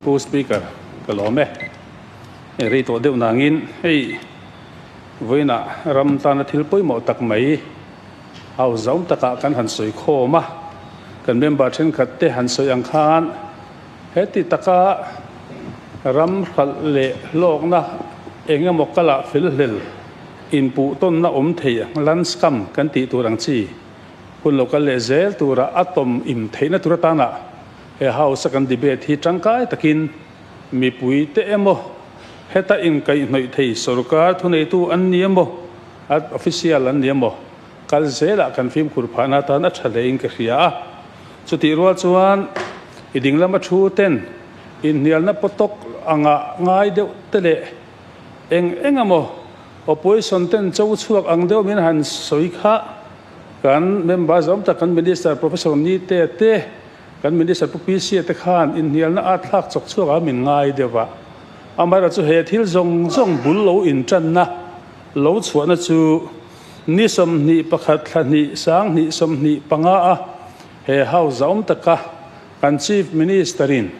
Pu Speaker, ka lawm e. Hei rei tawh deuh nangin hei vawiinah ram tana thil pawimawh tak mai house zau takah kan han sawi khawm a, kan member thenkhat te han sawi ang khan heti taka ram hralh leh hlawkna eng emaw kalah felhlel inpuh tawnna awm thei landscam kan tih tur ang chi hun lo kal leh zel tura a tawm im theihna tur atana He House a kan debate hi tangkai takin mipui te emaw, heta inkaihhnawih thei sorkar thuneitu an ni emaw, at official an ni emaw, kal zelah kan fimkhur phahna atan a tha hlein ka hria a. Chutih rual chuan i dinglama thu ten inhnialna pawtawk anga ngai deuh te leh eng eng emaw opposition ten cho chhuak ang deuh min han sawi kha kan member zawm tak kan Minister Professor Nite te Kan Minister Pu PC te khan inhnialna a thlak chawk chhuak a min ngai deuh a. Amaherawhchu chu he thil zawng zawng bul lo intanna lo chhuahna chu ni 21 thla hnih 2025 a he House zahawm taka kan Chief Minister in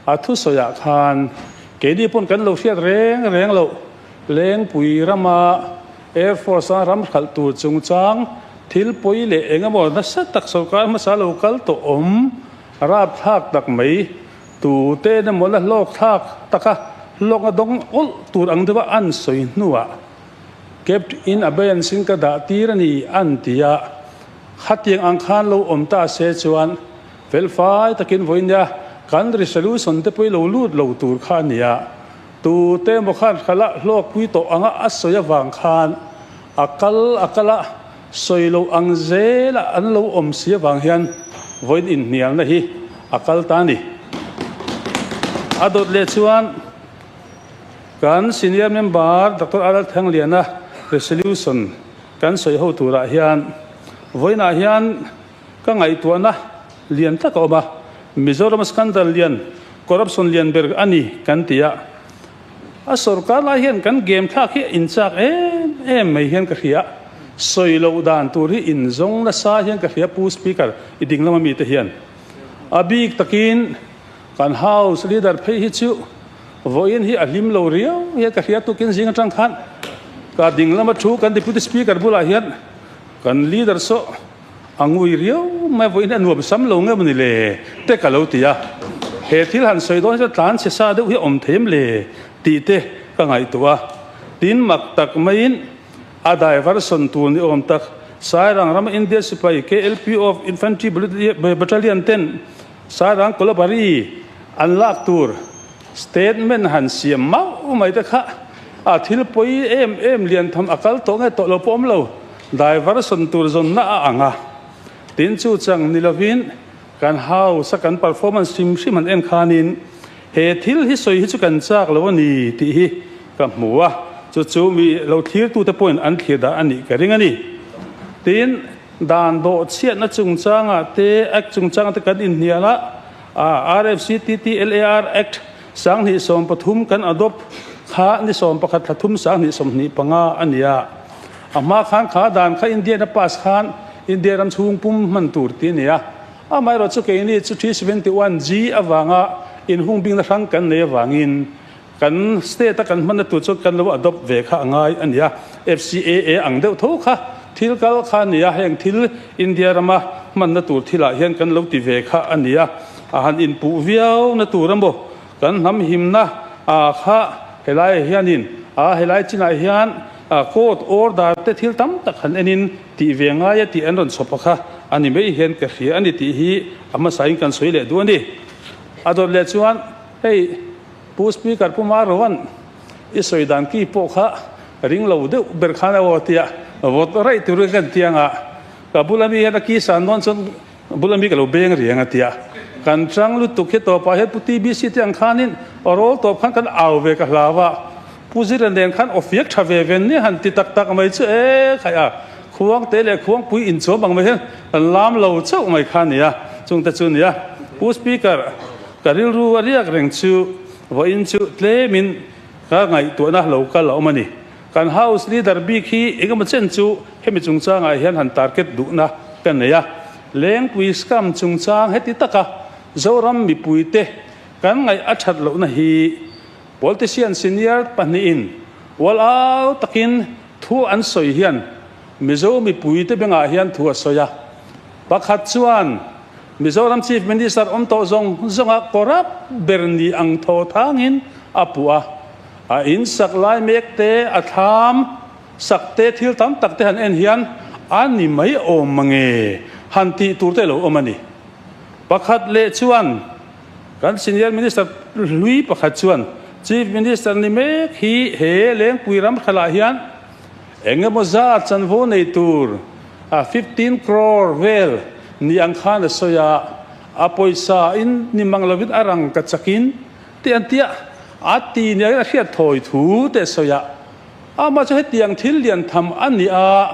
a thusawiah khan keini pawn kan lo hriat reng reng loh Lengpui rama Air Force a ram hralh tur chungchang thil pawi leh eng emaw nasa tak sorkar hmasa lo kal tawh awm rapthlak tak mai tute emaw la hlawk thlak taka hlawkna dawng awlh tur ang deuha an sawi hnuah kept in abeyance in ka dah tir a ni an ti a, khatiang ang khan lo awm ta se chuan felfai takin vawinia kan resolution te pawh i lo lut lo tur kha a ni a. Tute emaw khan hralh hlawkpui tawh anga a sawi avang khan a kal a kal a, sawi loh ang zela an lo awm si avang hian vawiin inhnialna hi a kal ta a ni. A dawt leh chuan kan senior member Doctor Aral Thangliana resolution kan sawi ho turah hian vawiinah hian ka ngaihtuahna lian tak a awm a, Mizoram scandal lian, corruption lian ber a ni kan ti a, a sorkar lai hian kan game thlak hi a inchak em em mai hian ka hria, sawi loh dan tur hi inzawng nasa hian ka hria Pu Speaker i ding lama mite hian a bik takin kan House leader phei hi chu vawiin hi a hlim lo riau hian ka hria tukin zing atang khan ka ding lama thu kan Deputy Speaker bulah hian kan leader saw A ngui riau mai vawiin a nuam sam lo nge maw ni le te ka lo ti a, he thil han sawi dawn hi chuan tlan chhe sa deuh hi a awm thei em le tih te ka ngaihtuah a, tin mak tak maiin a diversion tur ni awm tak Sairang rama India sipai KLP of Infantry Battalion ten Sairang Kolabari an lak tur statement han siam mauh mai te kha a thil pawi em em lian tham a kal tawh nge tawh lo pawh awm lo. Diversion tur zawnna a ang a, tin chu chang ni lovin kan house a kan performance hrim hrim han en khanin he thil hi sawi hi chu kan chak lo a ni tih hi ka hmu a, chu chu mi lo thlirtute pawhin an thlir dah a nih ka ring a ni. Tin, dan dawhchhiatna chungchangah te, Act chungchangah te kan inhnial a, RFCTTLAR Act 2013 kan adopt kha ni 11 thla thum 2025 a ni a. A hma khan kha dan kha Indian a pass khan India ram chhung pum hman tur ti a ni a. Amaherawh chu keini chu 371G avanga inhung bingna hrang kan nei avangin kan state a kan hmanna tur chu kan lo adopt ve kha a ngai a ni a. FCAA ang deuh tho kha thil kal kha a ni a, heng thil India rama hmanna tur thilah hian kan lo ti ve kha a ni a. A han inpuh viau na tur emaw kan hnam himna kha helaiah hianin a helai chinah hian A court order te thil tam tak han enin tih ve ngai a tih an rawn chhawp a kha a ni mai hian ka hria a ni tih hi a hmasain kan sawi leh duh a ni. A dawt leh chuan hei Pu Speaker Pu Maroan i sawi dan ki pawh kha ring lo deuh ber khan a aw tia vawt raih turin kan ti anga ka bula mi hian a ki san dawn chuan bula mi ka lo beng riang a tia kan chang lutuk hi tawpah hian Pu TBC te ang khanin rawl tawp khan kan au ve ka hlau a. Pu Zira nen khan aw fiak tha ve ve nia han ti tak tak mai chu e khai a, khuangte leh khuangpui inchawm ang mai hian kan lam lo chauh mai kha a nia, chungte chu nia. Pu Speaker, ka rilru a riak reng chu vawiin chu tlemin ka ngaihtuahna lo kal a awm a ni. Kan House Leader bik hi engemaw chen chu hemi chungchangah hian han target duhna ka nei a, Lengpui scam chungchang heti taka Zoram mipuite. Kan ngaih a that lohna hi politician senior pahnihin ual au takin thu an sawi hian Mizo mipuite bengah hian thu a sawi a. Pakhat chuan Mizoram Chief Minister awm tawh zawng zawnga corrupt ber ni ang thaw thangin a puh a. A in sak lai mek te, a thlam sak te thil tam tak te han en hian a ni mai awm mange han tih tur te lo awm a ni. Pakhat leh chuan kan Senior Minister hlui pakhat chuan Chief Minister ni mek hi he Lengpui ram thlalah hian eng emaw zat chanvo nei tur a 15 crore vel ni ang khan a sawi a, a pawisa in ni mang lovin a rang ka chakin tih an tia a ti nia a hriat thawi thu te a sawi a. Amah chu hetiang thil lian tham a ni a,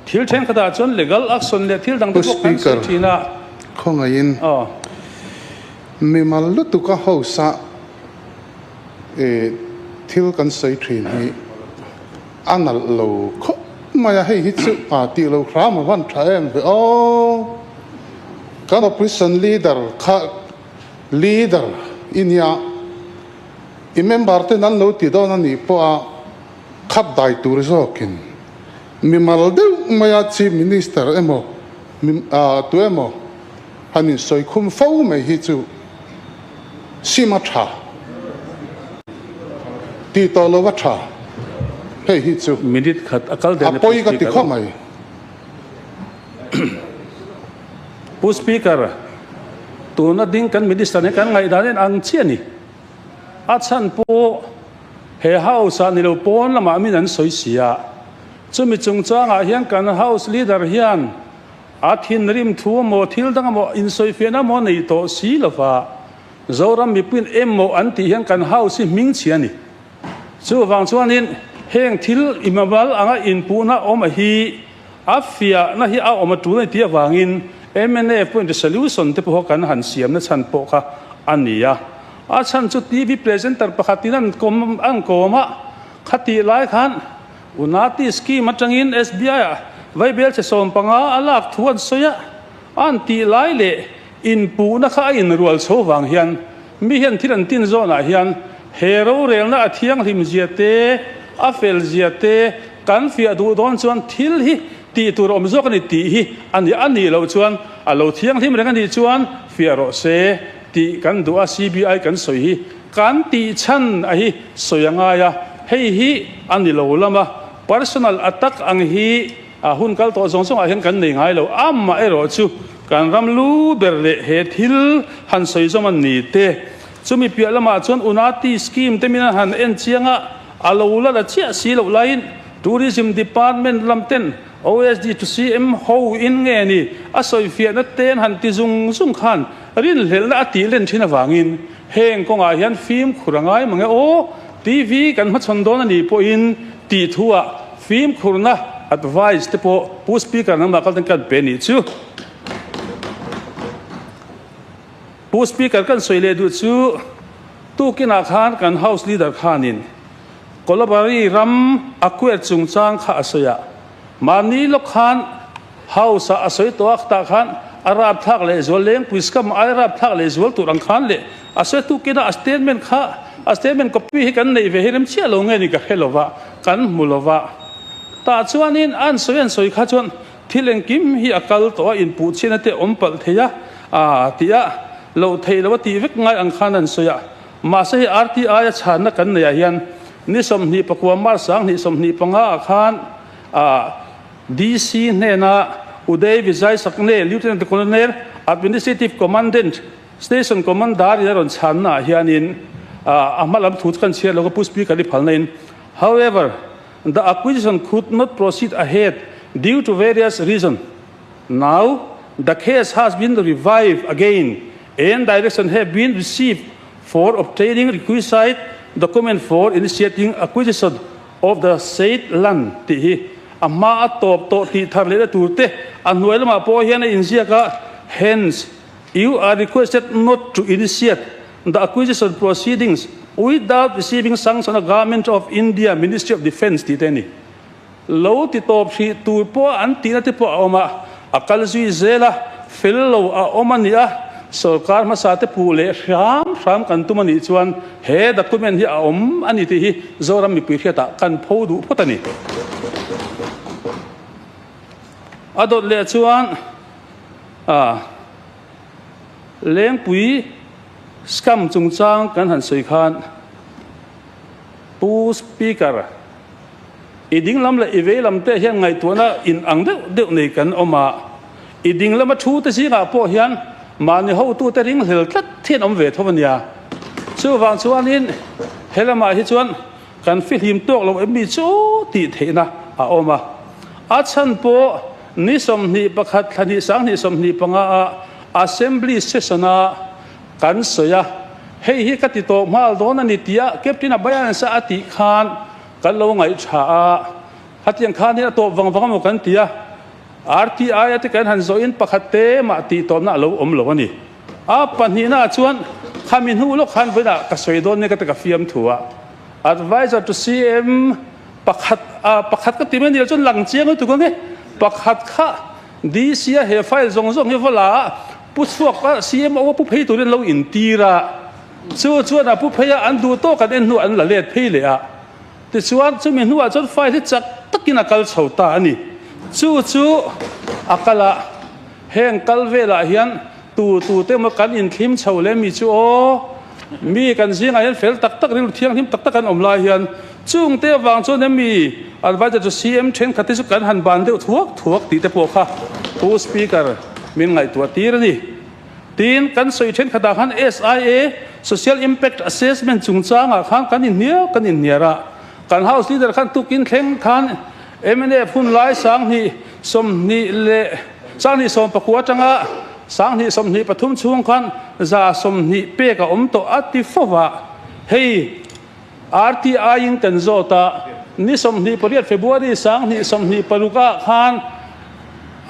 thil thenkhatah chuan legal action leh thil dang te pawh kan sawi thin a. Khawngaihin mimal lutuka house-a thil kan sawi thin hi a nalh lo khawp mai a, hei hi chu a tih lo hram a van tha em ve aw. Kan opposition leader kha leader i nia. I member ten an lo ti dawn a nih pawha khap dai tur zawkin mimal deuh maia Chief Minister emaw tu emaw han insawi khum fo mai hi chu sim a tha tih tawh lo a tha hei hi chu Minute khat a kal a pawi ka ti khawp mai. Pu Speaker, tuna ding kan Minister nen kan ngaihdan en ang chiah a ni. A chhan pawh he House ah ni lo pawn lamah min an sawi si a. Chumi chungchangah hian kan House Leader hian a thinrim thu emaw thil dang emaw insawifiahna emaw nei tawh si lova Zoram mipuiin emaw an tih hian kan House hi hmingchhia a ni. Chuvang chuanin heng thil imamal anga inpuhna awm a hi A fiahna hi a awm a tul a ni tih avangin mnf pawhin resolution te pawh kan han siamna chhan pawh kha a ni a. A chhan chu TV presenter pakhatin an kawm an kawm a, khatih lai khan Unati scheme atangin SBI ah vaibel chhe 15 a lak thu an sawi a, an tih lai leh inpuhna kha a inrual chho vang hian mi hian thil an tin zawnah hian he rorelna a thianghlim zia te, a fel zia te, Kan fiah duh dawn chuan thil hi tih tur awm zawk a ni tih hi a ni. A nih loh chuan a lo thianghlim reng a nih chuan fiah rawh se tih kan duh a, CBI kan sawi hi kan tih chhan a hi sawi a ngai a, hei hi a ni lo lam a, personal attack ang hi a hun kal tawh zawng zawngah hian kan nei ngai lo. Amaherawh chu kan ram lu ber leh he thil han sawi zawm a ni te, chumi piah lamah chuan Unati scheme te min han en chiang a, A lo la la chiah si loh laiin Tourism Department lam ten OSD to CM ho in nge ni a sawifiahna ten han ti zung zung khan rinhlelhna a tih len thin avangin heng kawngah hian fimkhur a ngai mange aw TV kan hmachhawn dawn a nih pawhin tih thu ah fimkhurna advice te pawh Pu Speaker nangmah kal ten kan pe nih chu. Pu Speaker kan sawi leh duh chu tukinah khan kan House Leader khanin Kolabari ram a kuer chungchang kha a sawi a, mahni lawk khan House ah a sawi tawh a, khatah khan a rapthlak leh zual Lengpui scam ai rapthlak leh zual tur ang khan leh a sawi tukinah a statement kha a statement copy hi kan neih ve hi rem chiah lo nge ni ka hre lova kan hmu lova tah chuanin an sawi an sawi kha chuan Thil engkim hi a kal tawh a, inpuh chhiatna te awm palh thei a, aa tih a, loh theih loh a tih vek ngai ang khan an sawi a. Mahse hei RTI a chhanna kan neih ah hian ni 29 March 2025 ah khan aa DC hnena Uday Vijay Sakne, Lieutenant Colonel, Administrative Commandant, Station Commander in a rawn chhanna ah hianin aa a hma lam thu chu kan chhiar lo ka Pu Speaker i phalna in However, The acquisition could not proceed ahead due to various reasons. Now, the case has been revived again and direction have been received for obtaining requisite document for initiating acquisition of the said land tih hi a hma a tawp tawh tih thar lehna tur te a hnuai lamah pawh hian a inziak a, hence you are requested not to initiate The acquisition proceedings without receiving sanction of Government of India Ministry of Defence tih te a ni. Lo ti tawp hrih tur pawh an tihna te pawh a awm a, a kal zui zel a, fel lo a awm a ni a, Sorkar hmasa te puh leh hram hram kan tum a nih chuan he document hi a awm a ni tih hi Zoram mipui hriatah kan pho duh phawt a ni. A dawt leh chuan Lengpui scam chungchang kan han sawi khan Pu Speaker, i dinglam leh i veilam te hian ngaihtuahna in ang deuh deuh nei kan awm a, i dinglama thu te zingah pawh hian mahni hotute ringhlel tlat hian awm ve tho a nia. Chuvang chuanin he lamah hi chuan kan fihlim tawk lo em mi chu tih theihna a awm a. A chhan pawh ni 21 thla hnih 20 25 ah Assembly session-a kan sawi a, hei hi ka ti tawh nghal dawn a ni tia Captain Abhayansa a tih khan kan lo ngaihṭha a, hetiang khan hian a tawp vang vang emaw kan ti a, RTI a te kan han zawhin pakhat te mah tih tawpna a lo awm lo a ni. A pahnihna ah chuan khami hnu lawk khan vawiinah ka sawi dawn nia ka ti ka fiam thu a, Advisor to CM pakhat ah pakhat ka ti mai ni lo chuan lang chiang lutuk ang e, pakhat kha DC a he file zawng zawng hi va la a, Pu chhuak a CMO a pu phei turin lo intir a, chu chuan a pu phei a an duh tawk an en hnu an la let phei leh a, tichuan chumi hnuah chuan file hi chak takin a kal chho ta a ni. Chu chu a kal a, heng kal velah hian tu tu te emaw kan inthlim chho leh mi chu aw, mi kan zingah hian fel tak tak rilru thianghlim tak tak an awm lai hian chungte avang chuan emi adviser chu CM thenkhat te chu kan han ban deuh thuak thuak tih te pawh kha Pu Speaker min ngaihtuah tir a ni. Tin, kan sawi thenkhatah khan SIA, Social Impact Assessment, chungchangah khan kan inhnial kan inhniar a. Kan House Leader khan tukin thleng khan mnf hun lai 2020 leh 2019 atanga 2023 chhung khan 20% pek a awm tawh a ti fo va. Hei RTI in kan zawt a, ni 28 February 2026 ah khan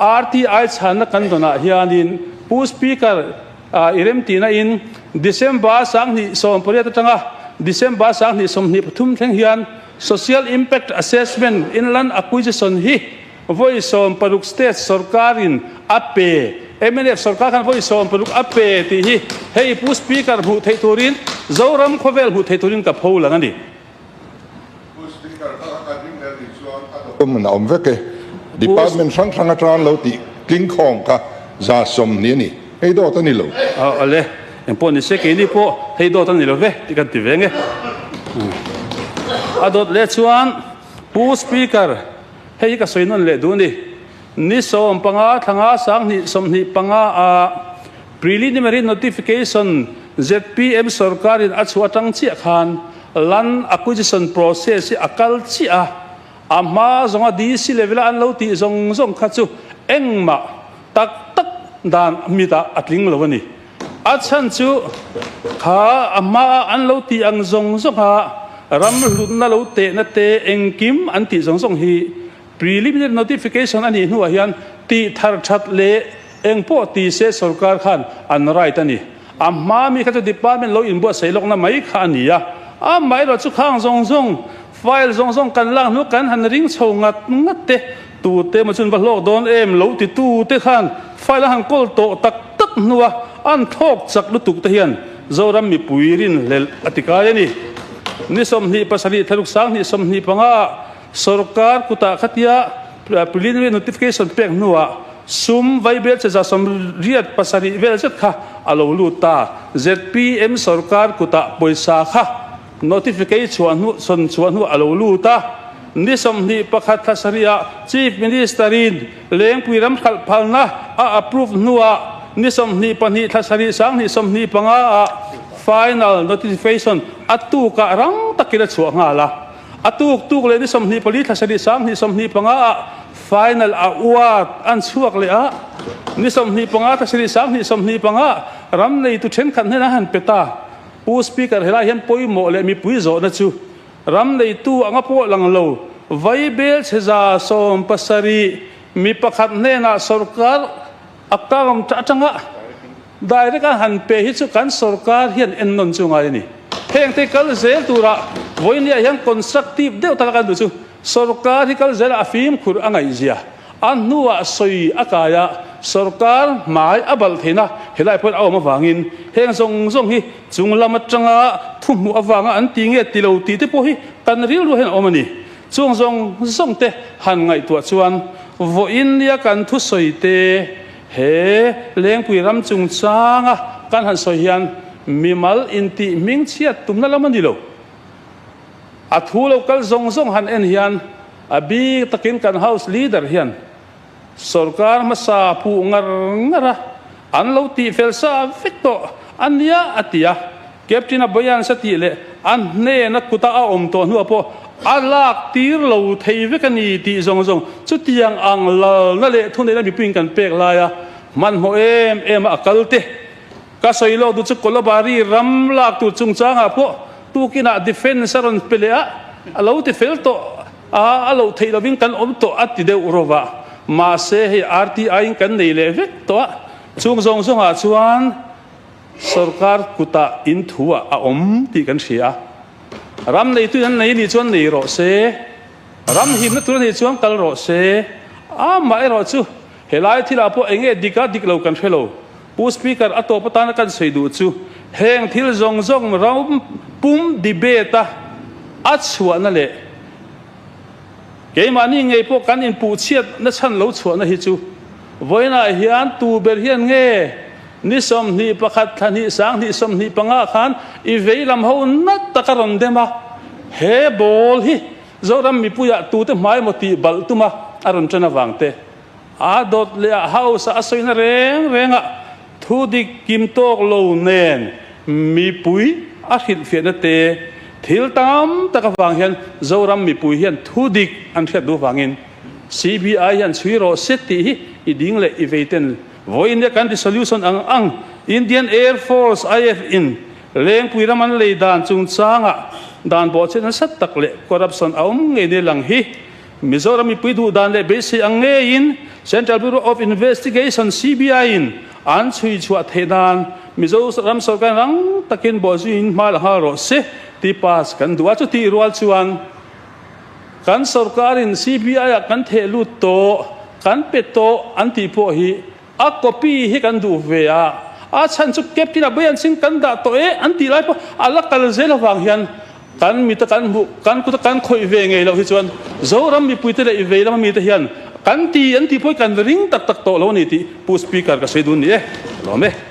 RTI chhanna kan dawnah hianin Pu Speaker i remtihna in December 2018 atanga December 2023 thleng hian Social Impact Assessment Inland Acquisition hi vawi 60 state sorkarin a pe, mnf sorkar khan vawi 60 a pe tih hi hei Pu Speaker hmuh theih turin Zoram khawvel hmuh theih turin ka pho lang a ni. Pu Speaker, ka kan ring leh nih chuan a document a awm vek e. Department hrang hrang atang lo tih tling khawm kha 20% a ni. Hei dawt a ni lo. Awle, engpawh ni se keini pawh hei dawt a ni lo ve tih kan ti ve nge. A dawt leh chuan Pu Speaker, hei hi ka sawi nawn leh duh a ni. Ni 15 thlanga 2025 a Preliminary Notification zpm sorkarin a chhuah atang chiah khan Land acquisition process hi a kal chiah a, a hma zawnga DC level a an lo tih zawng zawng kha chu engmah tak tak dan mitah a tling lo a ni. A chhan chu kha a hma a an lo tih ang zawng zawnga ram hlutna lo tehna te engkim an tih zawng zawng hi preliminary notification a nih hnuah hian tih thar that leh Engpawh ti se sorkar khan an right a ni. A hma mi kha chu department lo inbuatsaih lawkna mai kha a ni a. Amaherawh chu khang zawng zawng, file zawng zawng kan lak hnu kan han ring chho ngat ngat te, tute emaw chuan va hlawk dawn em lo ti tute khan file a han kawl tawh tak tak hnua an thlawk chak lutuk te hian Zoram mipui rinhlelh a ti kai a ni. Ni 27 thlaruk 2025 ah sorkar kutah khatia Preliminary notification pek hnuah sum vaibel che 87 vel zet kha a lo lut ta. Zpm sorkar kutah pawisa kha notificate chhuah hnu sawn chhuah hnuah a lo lut a. Ni 21 thla sarihah Chief Minister-in Lengpui ram hralh phalna a approve hnuah ni 22 thla sarih 2025 ah final notification a tukah rang takin a chhuah nghal a. A tuk tuk leh ni 24 thla sarih 2025 ah final a uat an chhuak leh a, ni 25 thla sarih 2025 ram neitu thenkhat hnenah han pe ta. Pu Speaker helai hian pawimawh leh mipui zawhna chu ram neitu anga pawh lang lo vaibel chhe 70 mi pakhat hnenah sorkar account atanga Direct a han pe hi chu kan sorkar hian ennawn chu ngai a ni. Hengte kal zel turah vawinia hian constructive deuh taka kan duh chu sorkar hi kal zelah a fimkhur a ngaihzia a hnuah sawi a kai a. Sorkar hmai a balh theihna helai pawhin a awm avangin heng zawng zawng hi chung lam atanga thu hmuh avanga an ti nge ti lo tih te pawh hi kan rilru hian a awm a ni. Chung zawng zawng te han ngaihtuah chuan vawiin nia kan thusawi te he Lengpui ram chungchanga kan han sawi hian mimal intih hmingchhiat tumna lam a ni lo. A thu lo kal zawng zawng han en hian a bik takin kan House Leader hian Sorkar hmasa puh ngar ngar a, an lo tih fel sa vek tawh a nia a ti a. Captain Abayans a tih leh a hnena kuta a awm tawh hnuah pawh a lak tir lo thei vek a ni tih zawng zawng chutiang ang lalna leh thuneihna mipuiin kan pek laia hmanhmawh em em a a kal te ka sawi lawk duh chu Kolabari ram lak tur chungchangah pawh tukinah defence a rawn pe leh a, a lo ti fel tawh. A, a loh theih lovin kan awm tawh a ti deuh rawh a, mahse hei RTI in kan nei leh vek tawh a, chung zawng zawngah chuan sorkar kutah in thu ah a awm tih kan hria a, ram neitu in an nei anih chuan nei rawh se, ram himna tur anih chuan kal rawh se, amaherawh chu helai thilah pawh eng nge dik a dik lo kan hre lo, Pu Speaker a tawp atana kan sawi duh chu heng thil zawng zawng ram pum debate a a chhuahna leh keimahni ngei pawh kan inpuhchhiat na chhan lo chhuahna hi chu vawiinah hian tu ber hian nge ni 21 thla hnih 20 25 khan i vei lam ho nat taka rawn dem a, he ball hi Zoram mipuiah tute hmai emaw tih balh tuma a rawn ṭan avang te. A dawt leh a house-a a sawina reng rengah thu dik kim tawk lo nen mipui a hrilhfiahna te thil tam tak avang hian Zoram mipui hian thu dik an hriat duh vangin CBI hian chhui rawh se tih hi i ding leh i vei ten vawiin nia kan resolution ang ang Indian Air Force, IAF, in Lengpui ram an lei dan chungchangah dan bawhchhiat nasa tak leh corruption a awm ngei nia lang hi Mizoram mipui duh dan leh beisei ang ngeiin Central Bureau of Investigation, CBI, in an chhui chhuah theih nan Mizoram sorkar rang takin bawhzuiin hma la nghal rawh se tih pass kan duh a. Chutih rual chuan kan sorkarin CBI-ah kan theh lut tawh, kan pe tawh an tih pawh hi A copy hi kan duh ve a, a chhan chu Captain Abayan Singh kan dah tawh e an tih lai pawh a la kal zel avang hian kan mita kan hmuh, kan kuta kan khawih ve ngei loh hi chuan Zoram mipuite leh i vei lama mite hian kan ti an tih pawh hi kan ring tak tak tawh lo a ni tih Pu Speaker ka sawi dun ni e. Ka lawm e.